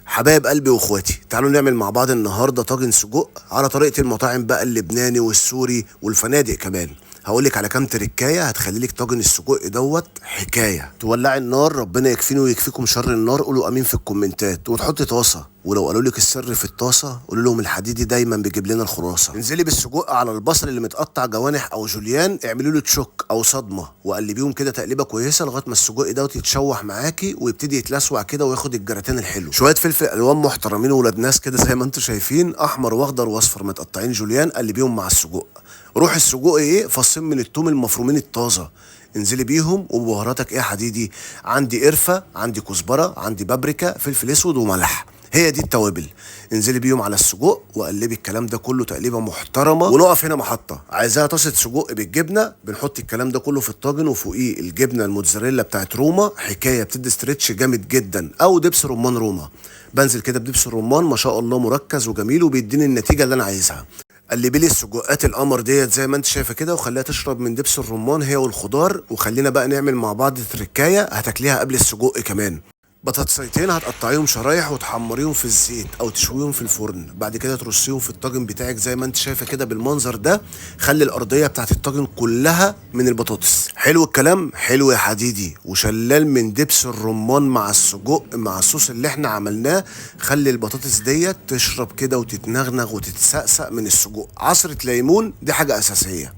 حبايب قلبي واخواتي، تعالوا نعمل مع بعض النهارده طاجن سجق على طريقه المطاعم بقى، اللبناني والسوري والفنادق كمان. هقولك على كام تركايه هتخلي لك طاجن السجق دوت حكاية. تولعي النار، ربنا يكفيني ويكفيكم شر النار، قولوا امين في الكومنتات. وتحطي طاسه، ولو قالوا لك السر في الطاسه قولوا لهم الحديدي دايما بيجيب لنا الخلاصة. انزلي بالسجق على البصل اللي متقطع جوانح او جوليان، اعملي له shock او صدمة وقلبيهم كده تقليبه كويسة لغاية ما السجق دوت يتشوح معاكي ويبتدي يتلسوع كده وياخد الجراتين الحلو. شوية فلفل الوان محترمين ولاد ناس كده زي ما انتم شايفين، احمر واخضر واصفر متقطعين جوليان، قلبيهم مع السجق. روح السجق ايه، فصين من التوم المفرومين الطازه انزلي بيهم. وبهاراتك ايه يا حديدي؟ عندي قرفه، عندي كزبره، عندي بابريكا، فلفل اسود وملح، هي دي التوابل. انزلي بيهم على السجق وقلبي الكلام ده كله تقليبه محترمه. ونقف هنا محطة، عايزاها طاسه سجق بالجبنه، بنحط الكلام ده كله في الطاجن وفوقيه الجبنة الموتزاريلا بتاعت روما، حكاية بتدي stretch جامد جدا، او دبس رمان روما. بنزل كده بدبس الرمان ما شاء الله مركز وجميل وبيديني النتيجة اللي انا عايزها. قلبي لي السجقات القمر ديت زي ما انت شايفه كده، وخليها تشرب من دبس الرمان هي والخضار. وخلينا بقى نعمل مع بعض تركايه هتاكليها قبل السجق كمان. بطاطسيتين هتقطعيهم شرايح وتحمريهم في الزيت او تشويهم في الفرن، بعد كده ترصيهم في الطاجن بتاعك زي ما انت شايفه كده بالمنظر ده. خلي الارضية بتاعت الطاجن كلها من البطاطس. حلو الكلام؟ حلو يا حديدي. وشلال من دبس الرمان مع السجق مع الصوص اللي احنا عملناه، خلي البطاطس ديت تشرب كده وتتنغنغ وتتسقسق من السجق. عصرة ليمون دي حاجة اساسية.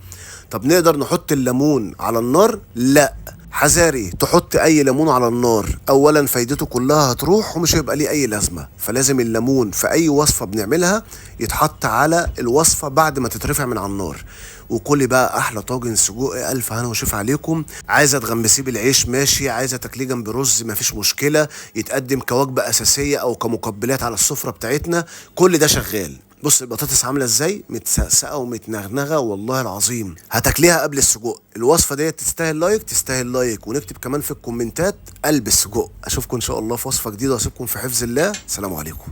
طب نقدر نحط الليمون على النار؟ لا، حذاري تحط اي ليمون على النار، اولا فايدته كلها هتروح ومش هيبقى ليه اي لازمه، فلازم الليمون في اي وصفه بنعملها يتحط على الوصفة بعد ما تترفع من على النار. وكلي بقى احلى طاجن سجق، الف هنا وشفا عليكم. عايزه تغمسيه بالعيش ماشي، عايزه تاكليه جنب رز مفيش مشكلة، يتقدم كوجبه اساسية او كمقبلات على السفرة بتاعتنا، كل ده شغال. بص البطاطس عامله ازاي، متسقسقه ومتنغنغه والله العظيم، هتاكليها قبل السجق. الوصفة ديت تستاهل like، تستاهل like، ونكتب كمان في الكومنتات قلب السجق. اشوفكم ان شاء الله في وصفه جديدة، واسيبكم في حفظ الله. سلام عليكم.